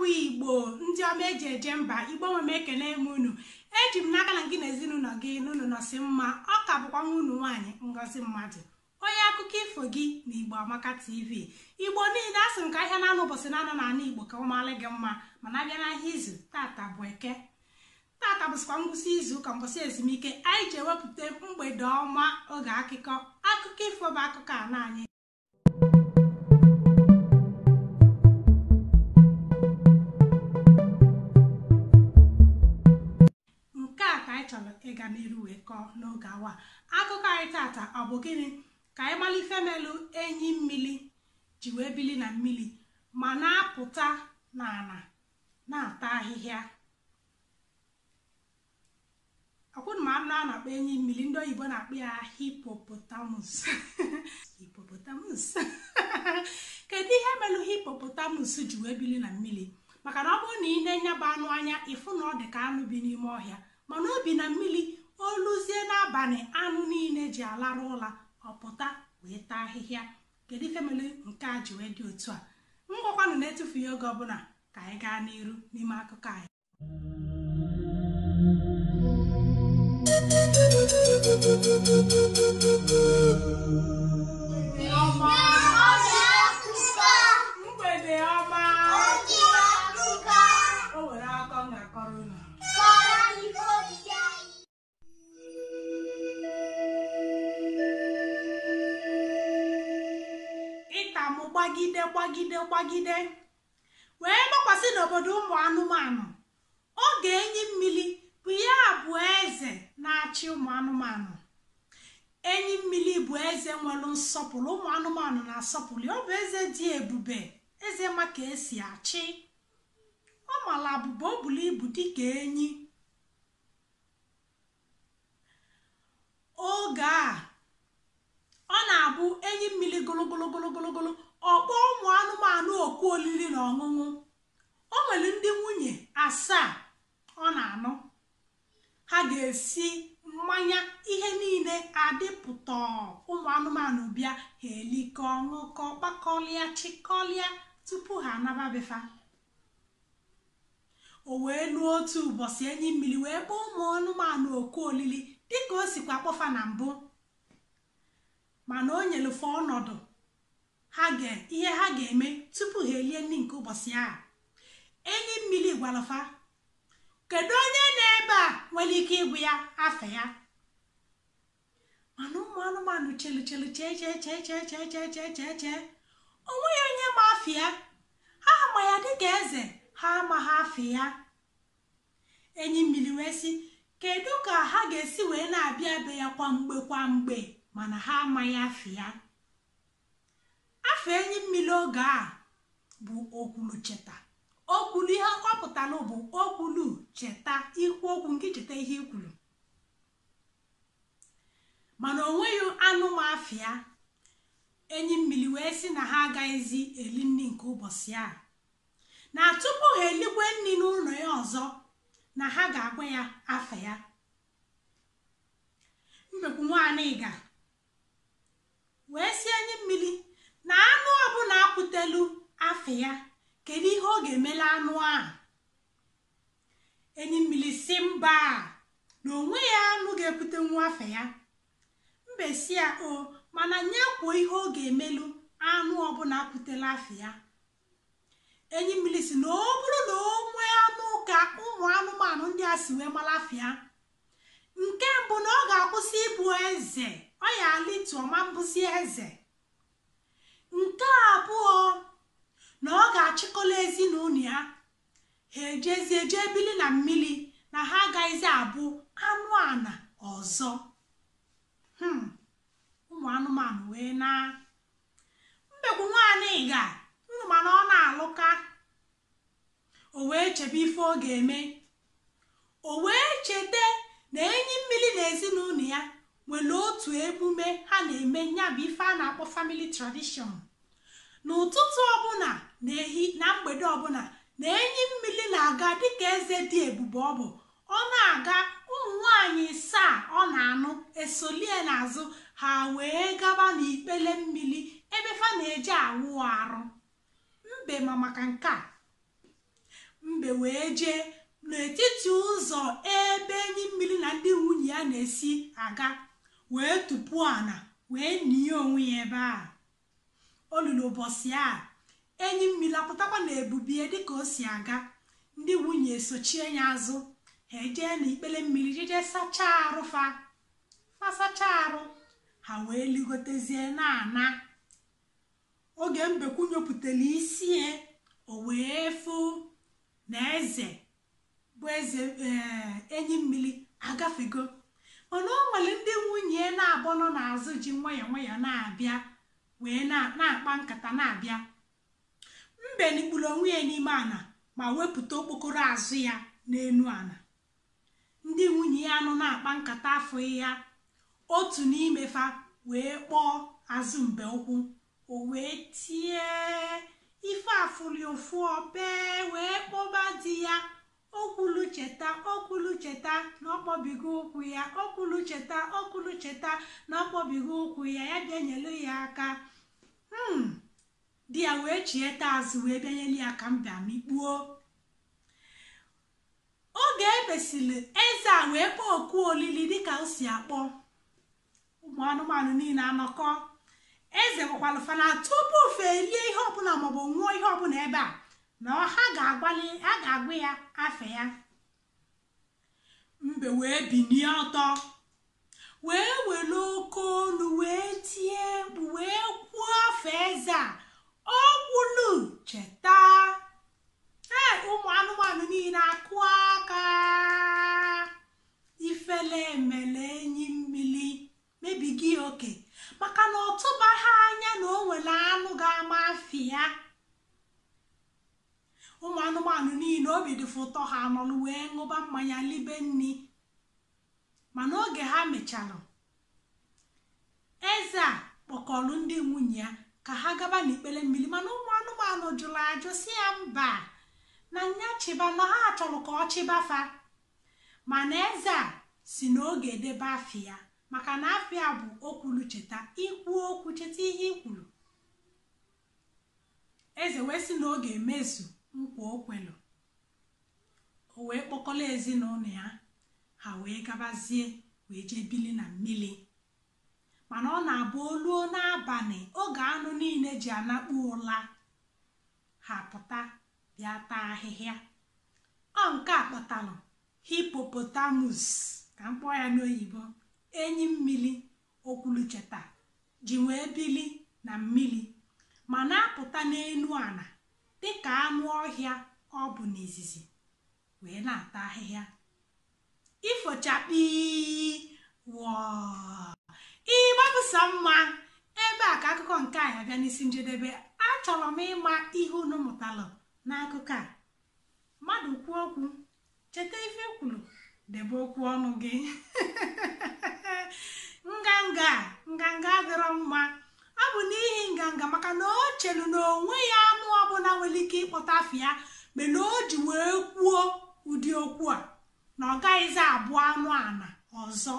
Bụ Igbo ndị ọma eji eje mba, Igbo nwe m, ekene m unu. Eji m n'aka na gị na ezinụlọ gị n'unu nọsị mma. Ọ ka bụkwa nwa unu nwaanyị, Ngozi Mmadụ, onye akụkọ ifo gị na Igbo Amaka TV. Igbo niile, asị m ka ahịa na-anụ ụbọchị na-anọ n'ala Igbo ka ọ malị gị mma. Mana abịa n'ahịa izu, tata bụ Eke, tata bụsịkwa ngwụsị izu ụka, mbọsị ezumike anyị ji ewepụta mgbede ọma, oge akụkọ, akụkọ ifo bụ akụkọ a na anyị. Nke a ka anyị chọrọ ịga n'iru wee kọọ n'oge awa akụkọ anyị tata. Ọ bụ gịnị ka anyị mara ife melụ enyi mmili ji wee bili na mmili ma na-apụta n'ala na-ata ahịhịa? Akwụna ma anụ a na-akpọ enyi mmiri, ndị oyibo na-akpọ ya hippopotamus. Hippopotamus, kedu ihe melụ hippopotamus ji wee bili na mmiri? Maka na ọ bụrụ na ị na-enye bụ anụ anya, ịfụ na ọ dị ka anụ bi n'ime ọhịa, mana o bi na mmiri. O luzie n'abalị, anụ niile ji alarụ ụla, ọ pụta wee taa ahịhịa. Kedu ife mere nke a ji wee dị otu a? Ngwakwanụ, na-etufughị oge ọbụla, ka anyị gaa n'iru n'ime akụkọ anyị. Mgbede ọma. O nwere akọ m ga-akọrọ unu. Ịtamụ gbagide gbagide gbagide wee gbakwasị n'obodo ụmụ anụmanụ. Oge enyi mmiri bụ ya bụ eze na-achị ụmụ anụmanụ. Enyi mmiri bụ eze nwere nsọpụrụ, ụmụ anụmanụ na-asọpụrụ ya. Ọ bụ eze dị ebube, eze ma ka esi achị. Ọ mara abụba, o buru ibu dịka enyi. Oge a ọ na-abụ enyi mmiri gologologologologolo, ọkpọ ụmụ anụmanụ oku olili na ọṅụṅụ. O nwere ndị nwunye asaa ọ na-anụ. Ha ga-esi mmanya, ihe niile adịpụta, ụmụ anụmanụ bịa, ha elikọ, ṅụkọ, kpakọlịa, chịkọlịa tupu ha anaba befa. O wee luo otu ụbọchị, enyi mmiri wee kpọọ ụmụ anụmanụ oku olili dịka o sikwa kpọfa na mbụ, mana o nyelufe ọnọdụ ha ga ihe ha ga-eme tupu ha elie nri nke ụbọchị ahụ. Enyi mmiri gwarafa, kedu onye nọ ebe a nwere ike ịgwụ ya afa ya? Mana ụmụ anụmanụ chelu chelu, chee chee chee chee chee chee chee chee chee, o nweghị onye ma afa ya. Ha ma ya dịka eze, ha amaghị afa ya. Enyi mmiri wee sị, kedu ka ha ga-esi wee na-abịa be ya kwa mgbe kwa mgbe mana ha amaghị afa ya? Afa enyi mmiri oge a bụ Okwulu Cheta. Okwulu, ihe ọ pụtara bụ okwulu cheta, ikwu okwu nke cheta ihe i kwuru. Mana o nweghị anụ ma afa. Enyi mmiri wee sị na ha agaghịzi eli nri nke ụbọchị a, na tupu ha elikwe nri n'ụlọ ya ọzọ, na ha ga-agwa ya afa ya. Mbekwu nwaanyị ga wee sị enyi mmiri na anụ ọbụla akwụtelu afa ya, kedu ihe ọ ga-emela anụ a? Enyi mmiri si mba, na onwe ya anụ ga-ekwute nwa afa ya. Mbe si ya o, mana nye kwuo ihe ọ ga-emelu anụ ọbụla akwutela afa ya. Enyi mmiri si na ọ bụrụ na o nwee anụ ka ụmụ anụmanụ ndị a si wee mara afa ya, nke mbụ, na ọ ga-akwụsị ịbụ eze, ọ ya alịtu ọma mbụzi eze. Nke abụọ, na ọ ga-achịkọla ezinụlọ ya, ha ejezie jee bili na mmiri, na ha agaghịzi abụ anụ ana ọzọ. Ụmụ anụmanụ wee na mbekwu nwaanyị ga unu, mana ọ na-alụka. O wee chebe ife ọ ga-eme. O wee cheta na enyi mmiri na ezinụlọ ya nwere otu emume ha na-eme, nya bụ ife a na-akpọ family tradition. N'ụtụtụ ọbụla na ehi na mgbede ọbụla, na enyi mmiri na-aga dịka eze dị ebube ọ bụ, ọ na-aga, ụmụ nwanyị saa ọ na-anụ esolie n'azụ ha, wee gaba n'ikpele mmiri ebe fa na-eje awụ arụ. Mbe ma maka nke a. Mbe wee jee n'etiti ụzọ ebe enyi mmiri na ndị nwunye ya na-esi aga, wee tupu ana wee nie onwe ya ebe a. O lulu ụbọchị a, enyi mmiri apụtakwa na ebubie dịka o si aga. Ndị nwunye sochie ya azụ, ha ejee n'ikpele mmiri jeje sachaa arụ fa sachaa arụ ha, wee ligotezie na-ana. Oge mbekwu nyopụtara isi ya, o wee fụ na eze bụ eze enyi mmiri agafego. Mana o nwere ndị nwunye na-abọ nọ n'azụ ji nwayọọ nwayọọ na-abịa, wee na-akpa nkata na-abịa. Mbe nikpuru onwe ya n'ime ana ma wepụta okpokoro azụ ya n'enu ana. Ndị nwunye ya nọ na-akpa nkata afọ ya, otu n'ime fa wee kpọọ azụ mbe ụkwụ, o wee tie ife afụli ụfụ obee, wee kpọba di ya. Okwulu cheta, okwulu cheta na ọkpọbigo ụkwụ ya, okwulu cheta, okwulu cheta na ọkpọbigo ụkwụ ya, ya bịa nyelu ya aka. Di ya wee chieta azụ wee bịa nyelu ya ka mbe mikpuo. Oge ebesili, eze a wee kpọọ oku olili dịka o si akpọ ụmụ anụmanụ niile anọkọ. Eze gwakwalụ fa na tupu fe elie ihe ọbụla maọbụ nwụọ ihe ọbụla ebe a, na ha ga-agwa ya afe ya. Mbe wee binie ọtọ, wee were oke olu wee tie mkpu wee kwuo afa eze a, okwulu cheta. Ee, ụmụ anụmanụ niile akụ aka. Ifele emele enyi mmiri mebiga oke, maka na ọ tụbaghị anya na o nwere anụ ga-ama afịa. Ụmụ anụmanụ niile obi dịfụ ụtọ, ha nọrọ wee ṅụba mmanya libe nri. Mana oge ha mechara, eze a kpọkọrọ ndị nwunye ya ka ha gaba n'ikpere mmiri. Mana ụmụ anụmanụ jụrụ ajụ, si ya mba, na nya chịba, na ha chọrọ ka ọ chịba fa. Mana eze a si na oge edebe afịa, maka na afịa bụ okwulu cheta, ikwu okwu cheta ihe ikwuru. Eze wee sị na ọ ga-emezu nkwa o kwelu. O wee kpọkọrọ ezinụlọ ya, ha wee gabazie wee jee bili na mmiri. Mana ọ na-abụ oluo n'abalị, oge anụ niile ji anakpu ụla, ha pụta bịa taa ahịhịa. Ọ nke a kpọtalụ hippopotamus, ka m kpọọ ya n'oyibo, enyi mmiri okwulu cheta ji wee bili na mmiri ma na-apụta n'elu ala dịka anụ ọhịa ọ bụ n'izizi, wee na-ata ahịhịa. Ifochakpi wọọ ịgbapụsa mma. Ebe a ka akụkọ nke a abịa n'isi njedebe. Achọrọ m ịma ihe unu mụtalụ n'akụkọ a. Mmadụ kwuo okwu, cheta ife kwuru, debe okwu ọnụ gị. Nganga nganga adịrọ mma. Ọ bụ n'ihi nganga, maka na o chelu na onwe ya anụ ọbụla nwere ike ịkpọta afịa, mere o ji wee kwuo ụdị okwu a, na ọ gaghịzi abụ anụ ana ọzọ,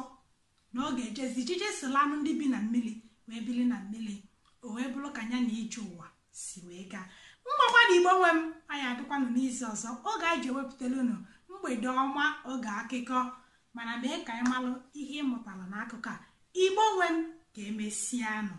na ọ ga-ejezi jije sila anụ ndị bi na mmiri wee bili na mmiri. O wee bụrụ ka ya na ije ụwa si wee gaa. Mgbakwa na igbo nwe m, anyị adịkwanụ n'izu ọzọ oge anyị ji ewepụtara unu mgbede ọma, oge akụkọ. Mana mee ka anyị malụ ihe ị mụtara n'akụkọ a. Igbo nwe m, ka emesịanụ.